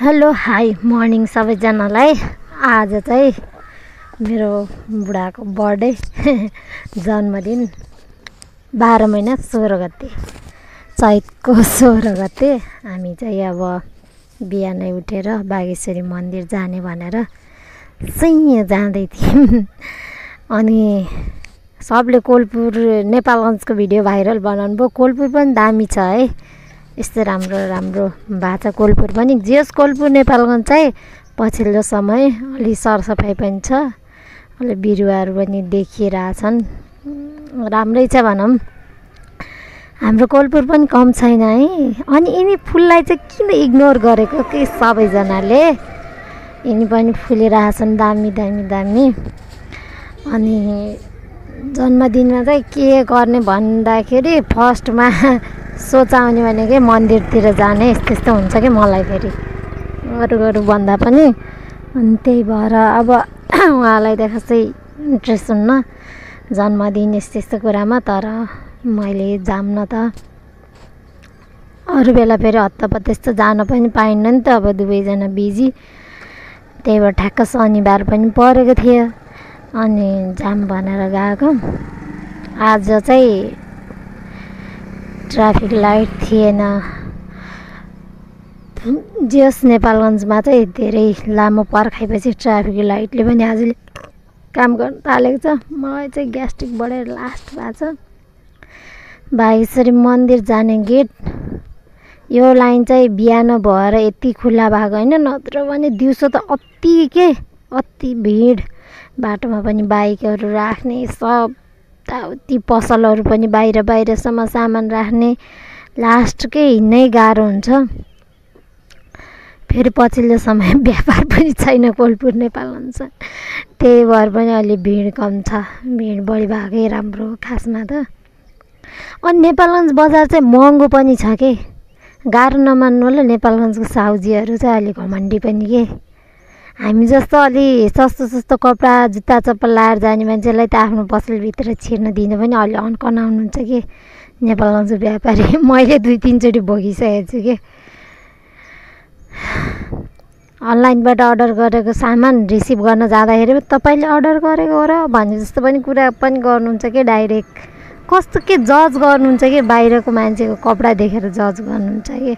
Hello hi morning सबैजनालाई। आज चाहिँ मेरो बुढाको बर्थडे जन्मदिन 12 महिना 16 गते चैतको 16 गते हामी चाहिँ अब बिहानै उठेर बागेश्वरी मन्दिर जाने भनेर चाहिँ जाँदै थियौँ। अनि सबले कोलपुर नेपालगञ्जको भिडियो भाइरल बनाउनु भयो। कोलपुर पनि दामी छ है, यस्तो राम्रो राम्रो भएको छ कोलपुर पनि। जेस कोलपुर नेपालगञ्ज चाहिँ पछिल्लो समय अलि सरसफाइ पनि छ, अलि बिरुवाहरू पनि देखिरहेछन्, राम्रै छ भनौँ। हाम्रो कोलपुर पनि कम छैन है। अनि यिनी फुललाई चाहिँ किन इग्नोर गरेको कि सबैजनाले, यिनी पनि फुलिरहेछन् दामी दामी दामी। अनि जन्मदिनमा चाहिँ के गर्ने भन्दाखेरि फर्स्टमा सोच आउने भनेको मन्दिरतिर जाने, यस्तो यस्तो हुन्छ कि मलाई फेरि अरू भन्दा पनि। अनि त्यही भएर अब उहाँलाई त खासै इन्ट्रेस्ट हुन्न जन्मदिन यस्तो यस्तो कुरामा, तर मैले जाम्न त अरू बेला फेरि हत्तपत्त यस्तो जान पनि पाइन्न नि त, अब दुवैजना बिजी। त्यही भएर ठ्याक्क शनिबार पनि परेको थियो अनि जाम भनेर गएको। आज चाहिँ ट्राफिक लाइट थिएन। जेस नेपालगञ्जमा चाहिँ धेरै लामो पर्खाएपछि ट्राफिक लाइटले पनि आजले काम गर्न थालेको छ। मलाई चाहिँ ग्यास्ट्रिक बढेर लास्ट भएको छ। बागेश्वरी मन्दिर जाने गेट यो लाइन चाहिँ बिहान भएर यति खुल्ला भएको होइन, नत्र भने दिउँसो त अति भिड। बाटोमा पनि बाइकहरू राख्ने, सब ती पसलहरू पनि बाहिरसम्म सामान राख्ने, लास्टकै हिँड्नै गाह्रो हुन्छ। फेरि पछिल्लो समय व्यापार पनि छैन कोलपुर नेपालगञ्ज, त्यही भएर पनि अलि भिड कम छ। भिड बढी भएकै राम्रो खासमा त। अनि नेपालगञ्ज बजार चाहिँ महँगो पनि छ के, गाह्रो नमान्नु होला। नेपालगञ्जको साउजीहरू चाहिँ अलिक घमण्डी पनि के। हामी जस्तो अलि सस्तो कपडा जुत्ता चप्पल लाएर जाने मान्छेलाई त आफ्नो पसलभित्र छिर्न दिनु पनि अलि अन्कनाउनुहुन्छ कि नेपालगञ्जको व्यापारी। मैले 2-3 चोटि भोगिसकेको छु कि। अनलाइनबाट अर्डर गरेको सामान रिसिभ गर्न जाँदाखेरि तपाईँले अर्डर गरेको हो र भने जस्तो पनि कुरा पनि गर्नुहुन्छ कि। डाइरेक्ट कस्तो के जज गर्नुहुन्छ कि, बाहिरको मान्छेको कपडा देखेर जज गर्नुहुन्छ कि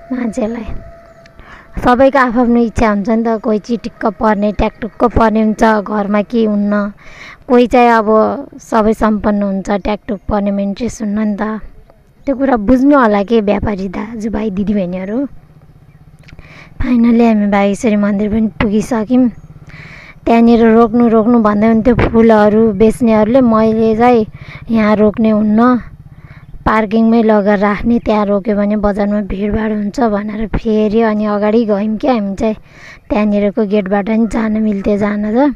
मान्छेलाई। सबैको आफ्नो इच्छा हुन्छ नि त। कोही चिटिक्क पर्ने ट्याकटुक्क पर्ने हुन्छ, घरमा के हुन्न। कोही चाहिँ अब सबै सम्पन्न हुन्छ, ट्याकटुक पर्नेमा इन्ट्रेस्ट हुन्न नि त। त्यो कुरा बुझ्नु होला कि व्यापारी दाजुभाइ दिदीबहिनीहरू। फाइनली हामी बागेश्वरी मन्दिर पनि पुगिसक्यौँ। त्यहाँनिर रोक्नु भन्दै हुन्थ्यो फुलहरू बेच्नेहरूले। मैले चाहिँ यहाँ रोक्ने हुन्न, पार्किङमै लगेर राख्ने, त्यहाँ रोक्यो भने बजारमा भिडभाड हुन्छ भनेर फेरि अनि अगाडि गयौँ क्या। हामी चाहिँ त्यहाँनिरको गेटबाट नि जान मिल्थ्यो जान त।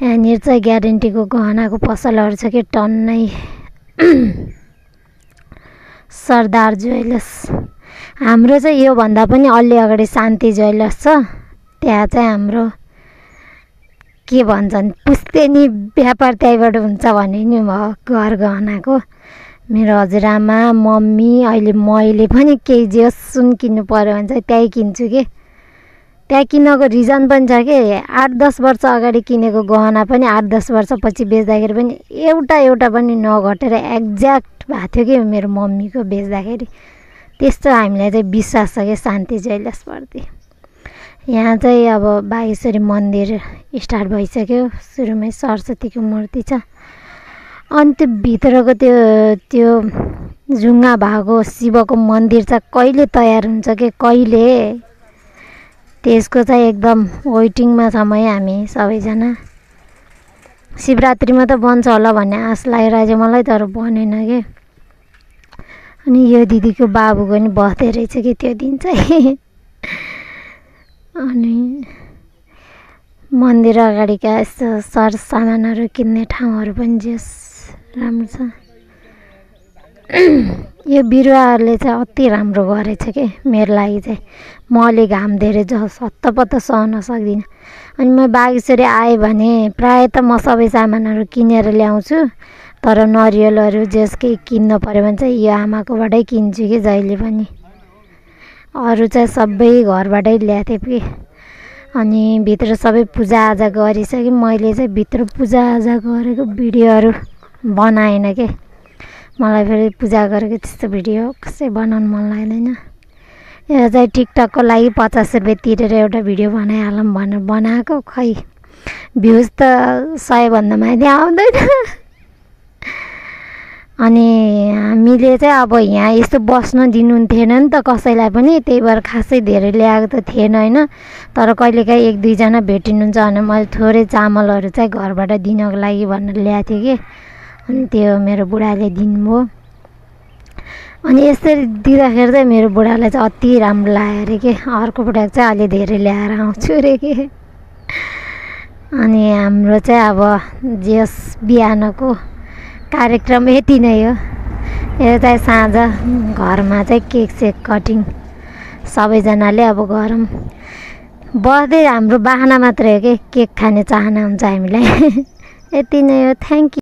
यहाँनिर चाहिँ ग्यारेन्टीको गहनाको पसलहरू छ कि टन्नै। सरदार ज्वेलर्स हाम्रो चाहिँ योभन्दा पनि अलि अगाडि शान्ति ज्वेलर्स छ। त्यहाँ चाहिँ हाम्रो के भन्छन् पुस्तैनी व्यापार त्यहीँबाट हुन्छ भने नि घर गहनाको। मेरो हजुरआमा मम्मी अहिले मैले पनि केही जे सुन किन्नु पऱ्यो भने चाहिँ त्यहीँ किन्छु कि। त्यहाँ किन्नको रिजन पनि छ कि 8-10 वर्ष अगाडि किनेको गहना पनि 8-10 वर्षपछि बेच्दाखेरि पनि एउटा पनि नघटेर एक्ज्याक्ट भएको थियो कि मेरो मम्मीको बेच्दाखेरि। त्यस्तो हामीलाई चाहिँ विश्वास छ कि शान्ति ज्वेलर्सप्रति। यहाँ चाहिँ अब बागेश्वरी मन्दिर स्टार्ट भइसक्यो। सुरुमै सरस्वतीको मूर्ति छ। अनि त्यो भित्रको त्यो जुङ्गा भएको शिवको मन्दिर चाहिँ कहिले तयार हुन्छ कि कहिले, त्यसको चाहिँ एकदम वेटिङमा छौँ है हामी सबैजना। शिवरात्रिमा त बन्छ होला भन्ने आश लागिरहेको छ मलाई, तर बनेन कि। अनि यो दिदीको बाबुको नि बर्थडे रहेछ कि त्यो दिन चाहिँ। अनि मन्दिर अगाडिका यस्तो सरसामानहरू किन्ने ठाउँहरू पनि जेस राम्रो छ। यो बिरुवाहरूले चाहिँ अति राम्रो गरेछ कि मेरो लागि चाहिँ। म अलि घाम धेरै हत्तपत्त सहन सक्दिनँ। अनि म बागेश्वरी आएँ भने प्रायः त म सबै सामानहरू किनेर ल्याउँछु, तर नरिवलहरू जेस केही किन्न पऱ्यो भने चाहिँ यो आमाकोबाटै किन्छु कि जहिले पनि। अरू चाहिँ सबै घरबाटै ल्याएको थिएँ कि। अनि भित्र सबै पूजाआजा गरिसकेँ। मैले चाहिँ भित्र पूजाआजा गरेको भिडियोहरू बनाएन के। मलाई फेरि पूजा गरेको त्यस्तो भिडियो कसै बनाउनु मन लाग्दैन। यो चाहिँ टिकटकको लागि 50 रुपियाँ तिरेर एउटा भिडियो बनाइहालौँ भनेर बनाएको। खै भ्युज त 100 भन्दा माथि आउँदैन। अनि हामीले चाहिँ अब यहाँ यस्तो बस्न दिनुहुन्थेन नि त कसैलाई पनि, त्यही भएर खासै धेरै ल्याएको त थिएन होइन। तर कहिलेकाहीँ 1-2 जना भेटिनुहुन्छ भने मैले थोरै चामलहरू चाहिँ घरबाट दिनको लागि भनेर ल्याएको थिएँ कि। अनि त्यो मेरो बुढाले दिनुभयो। अनि यसरी दिँदाखेरि चाहिँ मेरो बुढालाई चाहिँ अति राम्रो लाग्यो अरे कि। अर्को पटक चाहिँ अलि धेरै ल्याएर आउँछु अरे कि। अनि हाम्रो चाहिँ अब जस बिहानको कार्यक्रम यति नै हो। यो चाहिँ साँझ घरमा चाहिँ केक सेक कटिङ सबैजनाले अब गरौँ। बर्थडे हाम्रो बाहना मात्रै हो कि केक खाने चाहना हुन्छ हामीलाई। यति नै हो। Thank you.